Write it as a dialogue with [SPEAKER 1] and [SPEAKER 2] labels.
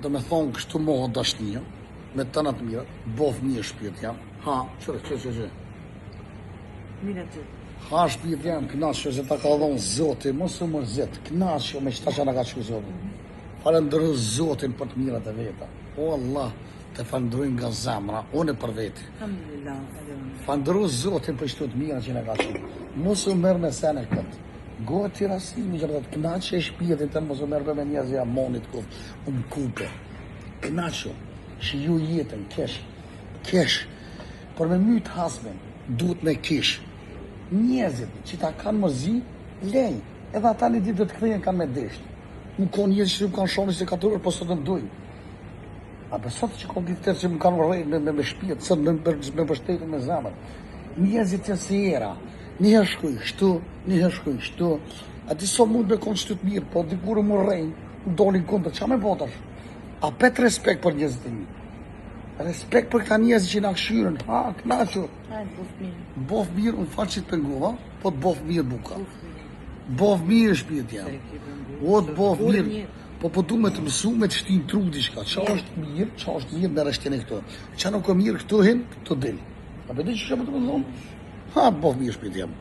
[SPEAKER 1] Do me thonë kështu moho dashnia, me tëna të mira, bof mirë shpirt jam. Ha, qëre, qëre, qëre, qëre.
[SPEAKER 2] Mirë aty.
[SPEAKER 1] Ha shpirt jam, knaqë se ta ka dhonë Zoti, mos u mërzit, knaqë me qëta që na ka çu Zoti. Falënderu Zotin për të mirat e veta. O Allah, të falënderoj nga zemra, unë për veti.
[SPEAKER 2] Alhamdulillah, edhe unë.
[SPEAKER 1] Falënderu Zotin për qëto të mira që na ka çu. Mos u merr me sene këtë. Goti rasimi që të knaqe shpirtin të mos u merr me njerëz ja monit kuf, um kupe. Knaqu, shiju jetën, kesh, kesh. Por me myt hasmin, duhet me kesh. Njerëzit që ta kanë mërzi, lej. Edhe ata një ditë do të kthehen kanë me desht. Nuk ka njerëz që më kanë shonë se ka po sot më dojnë. A besot që ka gifter që më kanë urrejt me, me, me shpirt, sot me, me, me mbështetën me zemër. Njerëzit janë si era. Një herë shkoj kështu, një herë shkoj kështu. A di sa mund me konë qëtu të mirë, po dikur më urrejnë, më dolin kundër, qa me bo tash? A pet respekt për njerëzit e mi. Respekt për këta njerëz që na këshyrën. Ha, knaqu.
[SPEAKER 2] Hajde, bof mirë.
[SPEAKER 1] Bof mirë, unë falë që të pengova, po të bof mirë buka. Bof mirë shpirt jam. O të bof mirë. Po po du me të mësu me të shtin tru diçka. Qa është mirë, qa është mirë me rështjene këto. Qa nuk e mirë këtu hin, këtu dil. A pe di që që po të më thonë? Ha, bof mirë shpirt jam.